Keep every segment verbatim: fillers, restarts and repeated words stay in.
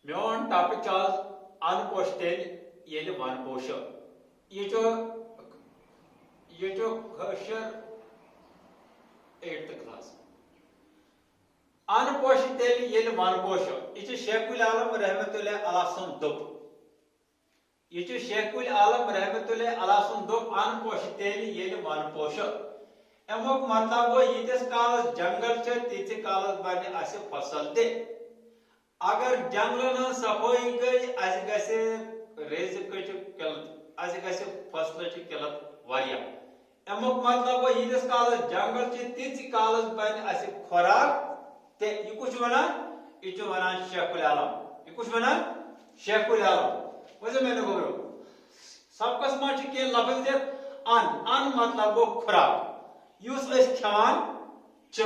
میون ٹاپک چھُ آز ان پوشہِ تیٚلہِ ییٚلہِ ون پوشہِ۔ یہِ چھُ، یہِ چھُ کٲشُر ایٹتھ کلاس۔ ان پوشہِ تیٚلہِ ییٚلہِ ون پوشہِ۔ یہِ چھُ شیخ العالم رحمت اللہ علیہ سُنٛد دوٚپ۔ یہِ چھُ شیخ العالم رحمت اللہ علیہ سُنٛد دوٚپ، ان پوشہِ تیٚلہِ ییٚلہِ ون پوشہِ۔ اَمیُک مطلب گوٚو، ییٖتِس کالس جنگل چھِ، تیٖتِس کالس بنہِ اَسہِ فصل تہِ۔ اگر جنگلن ہٕنٛز صفٲیی گٔے، اَسہِ گژھِ رزقٕچ قلت، اَسہِ گژھِ فصلٕچ قلت واریاہ۔ اَمیُک مطلب گوٚو، ییٖتِس کالس جنگل چھِ، تیٖتِس کالس بنہِ اَسہِ خوراک۔ تہٕ یہِ کُس چھُ وَنان؟ یہِ چھُ وَنان شیخ العالم۔ یہِ کُس چھُ وَنان؟ شیخ العالم۔ وۄنۍ زَن مےٚ نہٕ گوٚبرو۔ سبقس منٛز چھِ کینٛہہ لفظ دِتھ۔ ان، ان مطلب گوٚو خوراک، یُس أسۍ کھٮ۪وان چھِ۔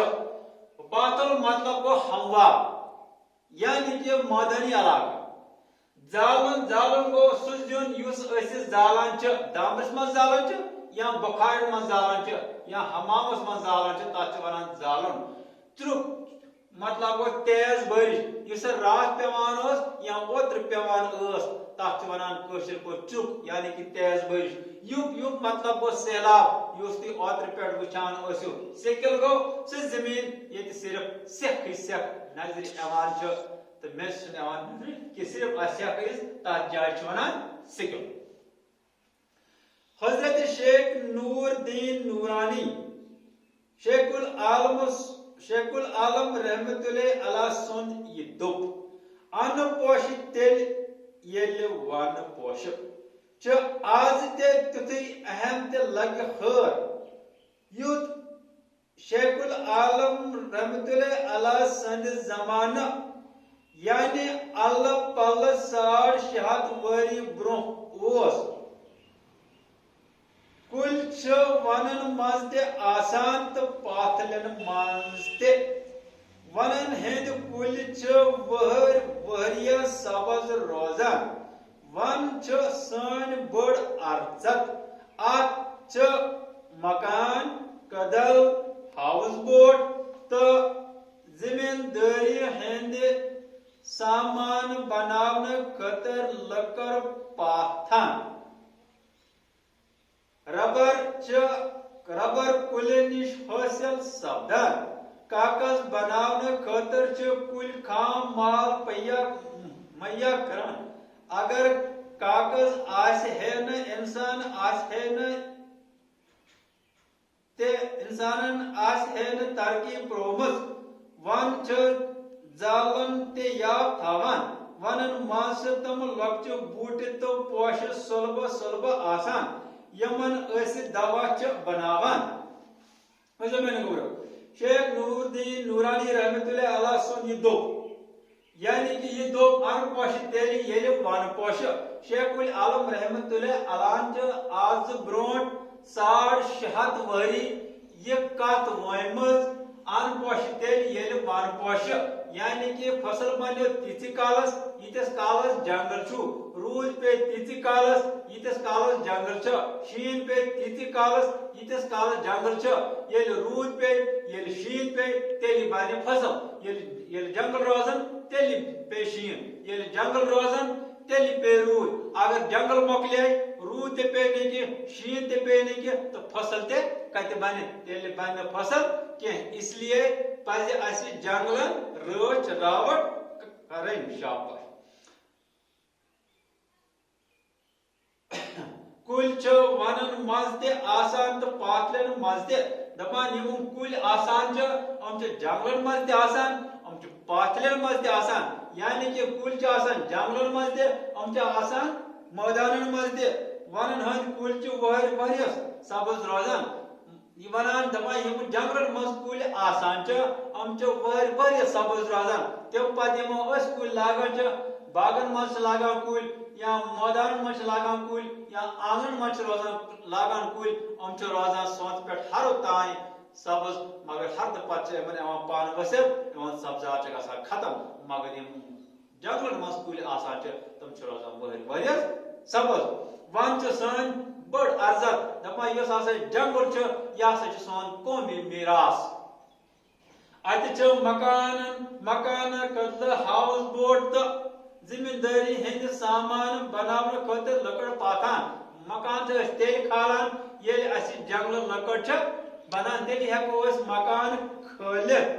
پاتُل مطلب گوٚو ہموار، یعنی کہِ مٲدٲنی علاقہٕ۔ زالُن، زالُن گوٚو سُہ زیُن یُس أسۍ زالان چھِ، دامبرِس منٛز زالان چھِ، یا بُخارٮ۪ن منٛز زالان چھِ، یا حمامس منٛز زالان چھِ، تَتھ چھِ وَنان زالُن۔ ترُک مطلب گوٚو تیز بٲرِش، یُس راتھ پٮ۪وان ٲس یا اوترٕ پٮ۪وان ٲس، تَتھ چھِ وَنان کٲشِر پٲٹھۍ ترُک، یعنی کہِ تیز بٲرِش۔ یُک، یُک مطلب گوٚو سیلاب، یُس تُہۍ اوترٕ پٮ۪ٹھ وٕچھان ٲسِو۔ سِکِل گوٚو سُہ زٔمیٖن، ییٚتہِ صرف سٮ۪کھٕے سٮ۪کھ نظرِ یِوان چھِ۔ تہٕ مےٚ چھُنہٕ یِوان نظرِ کہِ صرف آسہِ ہا کٔرِتھ، تَتھ جایہِ چھِ وَنان سِکِل۔ حضرت شیخ نور الدین نورانی، شیخ العالم، شیخ العالم رحمت اللہ علیہ سُنٛد یہِ دوٚپ، اَنہٕ پوشہِ تیٚلہِ ییٚلہِ وَنہٕ پوشہِ چھِ۔ آز تہِ تیُتھُے اہم تہِ لگہِ ہٲر، یُتھ شیخ العالم رحمت اللہ علیہ سٕنٛدِ زمانہٕ، یعنی الہٕ پلہٕ ساڑ شےٚ ہتھ ؤری برونٛہہ اوس۔ کُلۍ چھِ ونن منٛز تہِ آسان تہٕ پاتھلٮ۪ن منٛز تہِ۔ ونن ہٕنٛدۍ کُلۍ چھِ وٕہٕرۍ وٕہرِیس سبز روزان۔ ون چھِ سٲنۍ بٔڑ ارزتھ۔ اتھ چھِ مکان، کدل، ہاوس بوٹ تہٕ زمیٖندٲری ہٕنٛدِ سامان بناونہٕ خٲطرٕ لٔکٕر پاتھان۔ ربر چھِ ربر کُلٮ۪ن نِش حٲصِل سپدان۔ کاغذ بناونہٕ خٲطرٕ چھِ کُلۍ خام مال پیا-، مہیا کران۔ اگر کاغذ آسہِ ہے نہٕ، انسان آسہِ ہے نہٕ، تہٕ انسانن آسہِ ہے نہٕ ترقی پرٛٲومٕژ۔ ون چھِ زالن تہِ یاو تھاوان۔ ونن منٛز چھِ تِم لۄکچہِ بوٗٹہِ تہٕ پوشہِ سۄلبہٕ سۄلبہٕ آسان، یِمن أسۍ دوا چھِ بناوان۔ وۄنۍ زن مےٚ نہٕ گوٚبرو۔ شیخ نور الدین نورانی رحمت اللہ علیہ سُنٛد یہِ دوٚپ، یعنی کہِ یہِ دوٚپ، اَن پوشہِ تیٚلہِ ییٚلہِ وَن پوشہِ۔ شیخ العالم رحمت اللہ علیہ چھِ آز برونٛٹھ ساڑ شےٚ ہتھ ؤری یہِ کتھ ؤنمٕژ، اَن پوشہِ تیٚلہِ ییٚلہِ وَن پوشہِ، یعنی کہِ فصل بنہِ تیٖتِس کالس، ییٖتِس کالس جنگل چھُ، روٗد پیٚیہِ تیٖتِس کالس، ییٖتِس کالس جنگل چھُ، شیٖن پیٚیہِ تیٖتِس کالس، ییٖتِس کالس جنگل چھُ۔ ییٚلہِ روٗد پیٚیہِ، ییٚلہِ شیٖن پیٚیہِ، تیٚلہِ بنہِ فصل۔ ییٚلہِ، ییٚلہِ جنگل روزن، تیٚلہِ پیٚیہِ شیٖن۔ ییٚلہِ جنگل روزن، تیٚلہِ پیٚیہِ روٗد۔ اگر جنگل مۄکلے، روٗد تہِ پیٚیہِ نہٕ کینٛہہ، شیٖن تہِ پیٚیہِ نہٕ کینٛہہ، تہٕ فصل تہِ کتہِ بنہِ؟ تیٚلہِ بنہِ نہٕ فصل کینٛہہ۔ اس لیے پزِ اسہِ جنگلن رٲچھ راوٹھ کرٕنۍ۔ شاباش۔ کُلۍ چھِ وَنَن منٛز تہِ آسان تہٕ پاتھلٮ۪ن منٛز تہِ۔ دَپان، یِم کُلۍ آسان چھِ، یِم چھِ جنگلَن منٛز تہِ آسان، یِم چھِ پاتھلٮ۪ن منٛز تہِ آسان۔ یعنی کہِ کُلۍ چھِ آسان جنگلَن منٛز تہِ، یِم چھِ آسان مٲدانَن منٛز تہِ۔ وَنَن ہٕنٛدۍ کُلۍ چھِ وٕہٕرۍ ؤہرِیَس سبٕز روزان۔ یہِ وَنان، دَپان، یِم جنگلَن منٛز کُلۍ آسان چھِ، یِم چھِ وٕہٕرۍ ؤہرِیَس سبٕز روزان۔ تَمہِ پَتہٕ یِمو أسۍ کُلۍ لاگان چھِ، باغن منٛز چھِ لاگان کُلۍ یا مٲدانن منٛز چھِ لاگان کُلۍ یا آنگنن منٛز چھِ روزان، لاگان کُلۍ، یِم چھِ روزان سونتہٕ پٮ۪ٹھ ہرُد تام سبٕز، مگر ہردٕ پتہٕ چھِ یِمن یِوان پن ؤسِتھ، یِہُنٛد سبزار چھُ گژھان ختم۔ مگر یِم جنگلن منٛز کُلۍ آسان چھِ، تِم چھِ روزان ؤہٕرۍ ؤہٕرِس سبٕز۔ وَن چھِ سٲنۍ بٔڑ ارزتھ، دَپان، یُس ہسا جنگل چھُ، یہِ ہسا چھُ سون قومی میراث۔ اتہِ چھِ مکانن، مکانہٕ، کدلہٕ، ہاوس بوٹ تہٕ زمیٖندٲری ہٕنٛدِ سامان بناونہٕ خٲطرٕ لٔکٕر پاتھان۔ مکان چھِ أسۍ تیٚلہِ کھالان، ییٚلہِ اَسہِ جنگلہٕ لٔکٕر چھِ بنان، تیٚلہِ ہٮ۪کو أسۍ مکان کھٲلِتھ۔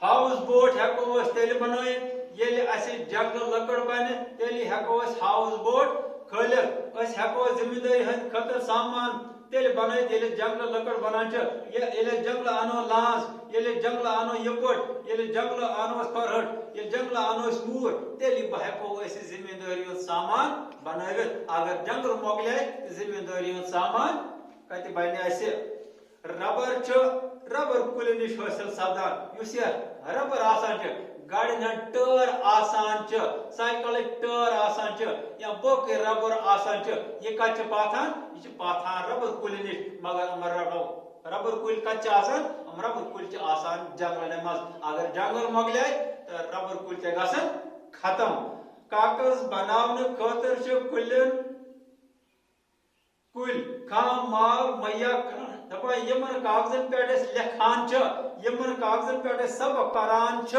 ہاوُس بوٹ ہٮ۪کو أسۍ تیٚلہِ بنٲیِتھ، ییٚلہِ اَسہِ جنگلہٕ لٔکٕر بنہِ، تیٚلہِ ہٮ۪کو أسۍ ہاوُس بوٹ کھٲلِتھ۔ أسۍ ہٮ۪کو زمیٖندٲری ہٕنٛدِ خٲطرٕ سامان تیٚلہِ بنٲیِتھ، ییٚلہِ جنگلہٕ لٔکٕر بنان چھِ، یا ییٚلہِ أسۍ جنگلہٕ اَنو لانٛس، ییٚلہِ أسۍ جنگلہٕ اَنو یِکوَٹ، ییٚلہِ أسۍ جنگلہٕ اَنو أسۍ کۄرہٹ، ییٚلہِ جنگلہٕ اَنو أسۍ موٗر، تیٚلہِ بہ-، ہٮ۪کو أسۍ زمیٖندٲری ہُنٛد سامان بنٲوِتھ۔ اگر جنگل مۄکلے، تہٕ زمیٖندٲری ہُنٛد سامان کتہِ بنہِ اَسہِ؟ ربر چھُ، ربر کُلہِ نِش حٲصِل سپدان۔ یُس یہِ ربر آسان چھُ، گاڑٮ۪ن ہٕنٛدۍ ٹٲر آسان چھِ، سایکلٕکۍ ٹٲر آسان چھِ، یا باقٕے ربر آسان چھِ، یہِ کتہِ چھِ پاتھان؟ یہِ چھِ پاتھان ربر کُلہِ نِش۔ مگر یِم ربر، ربر کُلۍ کتہِ چھِ آسان؟ یِم ربر کُلۍ چھِ آسان جنگلن منٛز۔ اگر جنگل مۄکلے، تہٕ ربر کُلۍ تہِ گژھن ختم۔ کاغذ بناونہٕ خٲطرٕ چھِ کُلٮ۪ن کُلۍ خام مال مہیا کران۔ دپان یِمن کاغذن پٮ۪ٹھ أسۍ لیکھان چھِ، یِمن کاغذن پٮ۪ٹھ أسۍ سبق پران چھِ،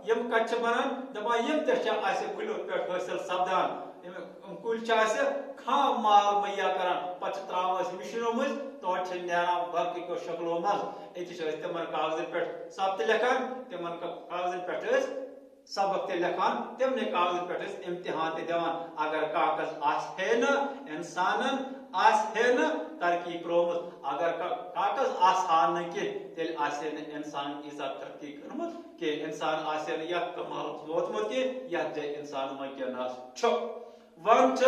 یِم کتہِ چھِ بنان؟ دپان یِم تہِ چھِ اسہِ کُلیو پٮ۪ٹھ حٲصِل سپدان۔ یِم، یِم کُلۍ چھِ اسہِ خام مال مہیا کران، پتہٕ چھِ تراوان أسۍ مِشیٖنو مٔنٛزۍ، تورٕ چھِ نیران ورقہٕ کیو شکلو منٛز۔ أتی چھِ أسۍ تِمن کاغذن پٮ۪ٹھ سبق تہِ لیکھان، تِمن کا-، کاغذن پٮ۪ٹھ چھِ أسۍ سبق تہِ لیکھان، تِمنٕے کاغذن پٮ۪ٹھ ٲسۍ امتحان تہِ دِوان۔ اگر کاغذ آسہِ ہے نہٕ، انسانن آسہِ ہے نہٕ ترقی پرٛٲومٕژ، اگر کا-، کاغذ آسہِ ہا نہٕ کینٛہہ، تیٚلہِ آسہِ ہے نہٕ انسانن ییٖژاہ ترقی کٔرمٕژ کینٛہہ، انسان آسہِ ہے نہٕ یتھ کمالس ووتمُت کینٛہہ، یتھ جایہِ انسان وٕنکیٚنس چھُ۔ ون چھِ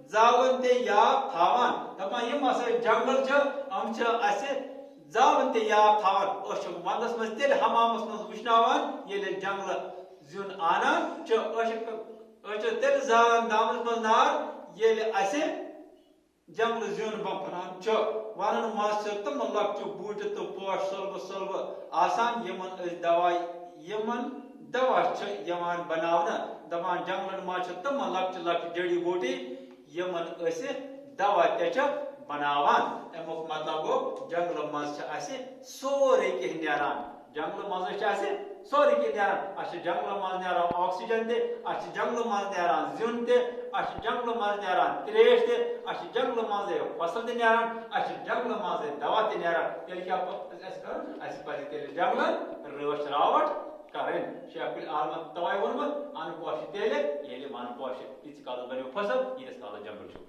زالن تہِ یاد تھاوان۔ دپان یِم ہسا جنگل چھِ، یِم چھِ اسہِ زالن تہِ یاد تھاوان۔ أسۍ چھِ ونٛدس منٛز تیٚلہِ حمامس منٛز وٕشناوان، ییٚلہِ أسۍ جنگلہٕ زیُن انان چھِ۔ أسۍ چھِ، أسۍ چھِ تیٚلہِ زالان دانس منٛز نار، ییٚلہِ اسہِ جنگلہٕ زیُن بنان چھُ۔ ونن منٛز چھِ تِم لۄکچہِ بوٗٹہِ تہٕ پوش سۄلبہٕ سۄلبہٕ آسان، یِمن أسۍ دوا، یِمن دوا چھِ یِوان بناونہٕ۔ دپان جنگلن منٛز چھِ تِم لۄکچہِ لۄکچہِ جڑی بوٗٹی، یِمن أسۍ دوا تہِ چھِ بناوان۔ اَمیُک مطلب گوٚو، جنگلہٕ منٛز چھِ اَسہِ سورُے کینٛہہ نیران۔ جنگلہٕ منٛزٕے چھِ اَسہِ سورُے کینٛہہ نیران۔ اَسہِ چھِ جنگلہٕ منٛز نیران oxygen تہِ، اَسہِ چھِ جنگلہٕ منٛز نیران زیُن تہِ، اَسہِ چھِ جنگلہٕ منٛز نیران ترٛیش تہِ، اَسہِ چھِ جنگلہٕ منٛزٕے فصل تہِ نیران، اَسہِ چھِ جنگلہٕ منٛزٕے دوا تہِ نیران۔ تیٚلہِ کیٛاہ پَزِ اَسہِ کَرُن؟ اَسہِ پَزِ تیٚلہِ جنگلَن رٲچھ راوَٹھ کَرٕنۍ۔ شیخ العالمَن تَوَے ووٚنمُت، اَن پوشہِ تیٚلہِ، ییٚلہِ وَن پوشہِ۔ ییٖتِس کالَس بَنیو فصل، ییٖتِس کالَس جنگل چھُ۔